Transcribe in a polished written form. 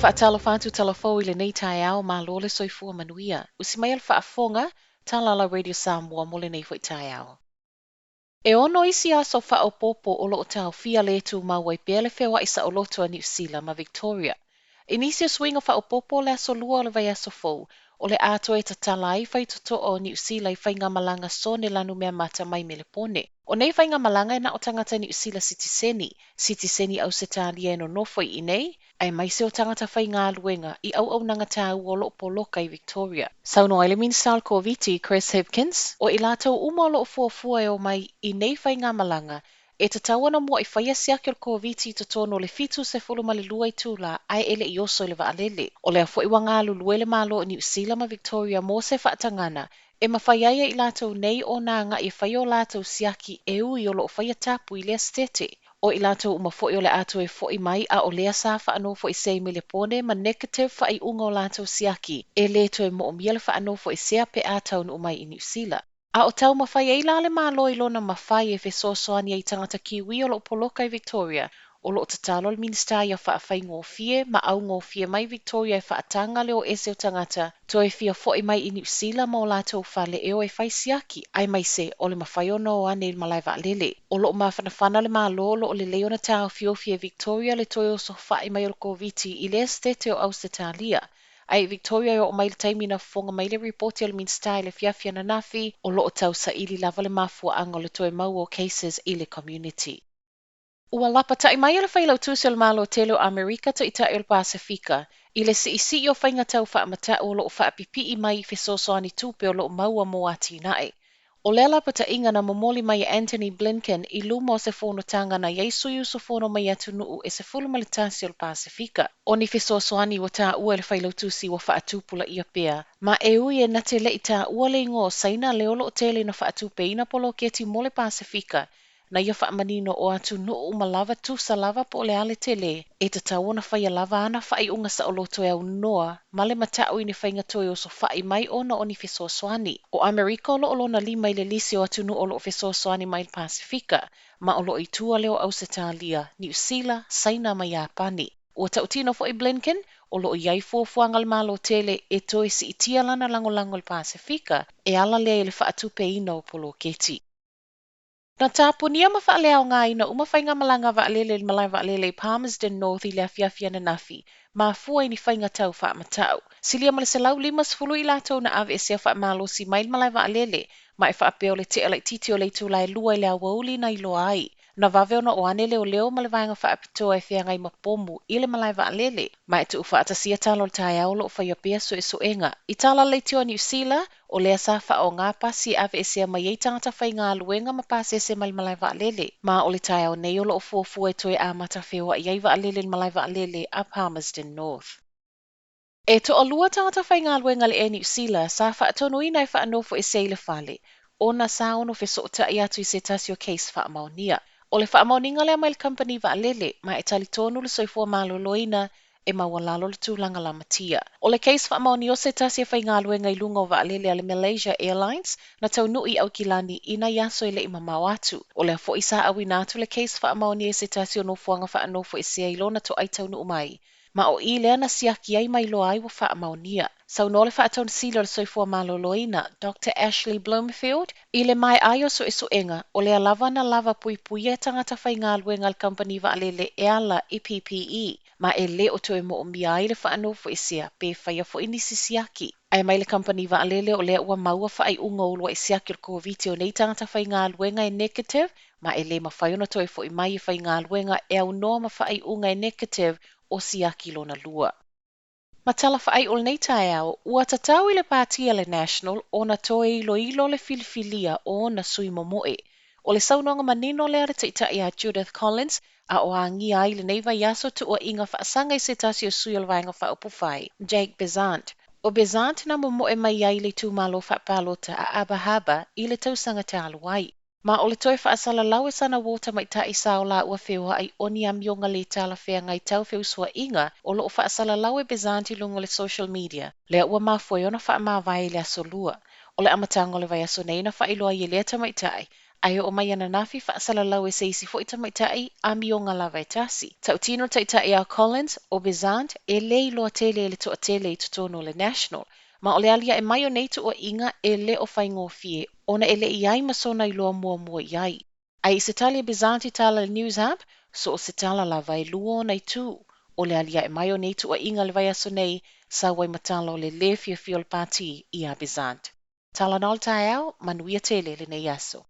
faatalofa atu Talafou i lenei taeao, malo le soifua manuia. Usi maia le faafofoga, Talala Radio Samoa mo lenei foi taeao. E ono isi aso faaopoopo o lo o taofia le tumau ai pea le feoai saoloto a Niu Sila ma Victoria. I nisi o suiga faaopoopo o le aso Lua o le vaiaso fou, o le a toe tatala ai faitotoa o Niu Sila i faigamalaga sone lanumeamata mai Melepone. O nei faigamalaga e na o tagata Niu Sila sitiseni, sitiseni Ausetalia e nonofo i inei, aemaise o tagata faigaluega i auaunaga taua o lo o poloka i Victoria. Saunoa ai le Minisita o le Koviti, Chris Hipkins, o i latou uma o lo o fuafua e omai i nei faigamalaga, e tatau ona muai faia siaki o le Koviti i totonu o le 72 itula ae e le i oso i le vaalele. O lea foi ua galulue le Malo o Niu Sila ma Victoria mo se faatagana e mafai ai e i latou nei ona agai e fai o latou siaki e ui o lo o faia tapu i lea setete. O i latou uma foi o le a toe foi mai a o lea sa faanofoesea i Melepone ma negative faaiuga o latou siaki, e lē toe moomia le faanofoesea pe a taunuu mai i Niu Sila. A o taumafai ai la le Malo i lona mafai e fesoasoani ai i tagata Kiwi o lo o poloka i Victoria, o lo o tatalo le Minisita ia faafaigofie ma augofie mai Victoria e faataga le o ese o tagata toe fia foi mai i Niu Sila ma o latou fale e o e fai siaki, aemaise o le mafai ona o ane i le malae vaalele. O lo o mafanafana le Malo o lo o lelei ona taofiofi e Victoria le toe osofai mai o le Koviti i lea setete o Ausetalia. Ae i Victoria e oo mai le taimi na fofoga mai le ripoti a le Minisita i le afiafi ananafi, o lo o tausaili lava le mafuaaga o le toe maua o cases i le community. Ua lapata'i mai le Failautusi o le Malo Tele o Amerika Taitai o le Pasefika i le siisii o faiga tau faamata'u o lo o faapipii mai i fesoasoani tupe o lo o maua mo atinae. O lea lapata'iga na momoli mai e Antony Blinken i luma o se fonotaga na i ai sui usufono mai atunuu e 11 o le Pasefika. O ni fesoasoani ua taua e le Failautusi ua faatupulaia pea, ma e ui e na te le'i taua le igoa o Saina lea o lo o tele ina faatupeina poloketi mo le Pasefika, na ia faamanino o atunuu uma lava tusa lava po o le a le tele, e tatau ona faia lava ana faaiuga saoloto e aunoa ma le mata'u i ni faiga toe osofa'i mai ona o ni fesoasoani. O Amerika o lo o lona lima i le lisi o atunuu o lo o fesoasoani mai i le Pasefika, ma o lo o i tua lea o Ausetalia, Niu Sila, Saina ma Iapani. Ua tautino foi Blinken, o lo o i ai fuafuaga a le Malo Tele e toe siitia lana lagolago i le Pasefika e ala lea i le faatupeina o poloketi. Na tapunia ma faaleaogaina uma faigamalaga vaalele i le malae vaalele i Palmerston North i le afiafi ananafi, mafua i ni faiga tau faamata'u. Silia ma le 150 i latou na aveesea faamalosi mai le malae vaalele, ma e faapea o le tea laitiiti o le itula e 2 i le aoauli na iloa ai. Na vave ona o ane leoleo ma le vaega faapitoa e feagai ma pomu i le malae vaalele, ma e tuufaatasia tala o le taeao o lo o faia pea suesuega. I tala leitioa a Niu Sila, o lea sa faaaoga pasi e aveesea mai ai tagata faigaluega ma pasese mai le malae vaalele, ma o le taeao nei o lo o fuafua e toe amata feoai ai vaalele i le malae vaalele a Palmerston North. E toalua tagata faigaluega a le Air Niu Sila sa faatonuina e faanofoesea i le fale, ona sa ono fesootai atu i se tasi o case faamaonia. O le faamaoniga lea mai le kamupani vaalele, ma e talitonu le Soifua Maloloina e maualalo le tulaga lamatia. O le case faamaonia o se tasi e faigaluega i luga o vaalele a le Malaysia Airlines na taunuu i Aukilani i nai aso e le'i mamao atu. O lea foi sa auina atu le case faamaonia i se tasi o nofoaga faanofoesea i lona toai taunuu mai, ma o i lea na siaki ai ma iloa ai ua faamaonia. Saunoa le Faatonu Sili o le Soifua Maloloina, Doctor Ashley Bloomfield, i le maea ai o suesuega, o lea lava na lava puipuia e tagata faigaluega a le kamupani vaalele e ala i PPE, ma e le o toe moomia ai le faanofoesea pe faia foi nisi siaki. Ae mai le kamupani vaalele o lea ua maua faaiuga o uluai siaki o le Koviti o nei tagata faigaluega e negative, ma e le mafai ona toe foi mai e faigaluega e aunoa ma faaiuga e negative o siaki lona lua. Ma tala faaiu o lenei taeao, ua tatau i le Pāti a le National ona toe iloilo le filifilia o ona sui momoe. O le saunoaga manino lea a le taitai a Judith Collins, a o agia ai lenei vaiaso tuuaiga faasaga i se tasi o sui o le Vaega Faaupufai, Jake Besant. O Besant na momoe mai ai le itumalo faapalota a Aba Harbour i le tausaga talu ai. Ma o le toe faasalalau e sana uō tamaitai sa o laua feoai o ni amioga lē talafeagai tau feusuaiga o lo o faasalalau e Besant i luga o le social media, lea ua mafua ai ona faamavae i le aso Lua. O le amataga o le vaiaso nei na faailoa ai e lea tamaitai, a e oo mai ananafi faasalalau e se isi foi tamaitai amioga lava e tasi. Tautino le taitai ia Collins, o Bezant e le iloa tele e le toatele i totonu o le National, ma o le aliae mai o nei tuuaiga e le o faigofie ona e le i i ai ma sona iloa muamua i ai. A i se tali a Bezant i tala i le Newshub, so o se tala lava e lua ona itu. O le aliae mai o nei tuuaiga i le vaiaso nei, sau ai ma tala o le lē fiafia o le pātī iā Bezant. Tala na o le taeao, manuia tele lenei aso.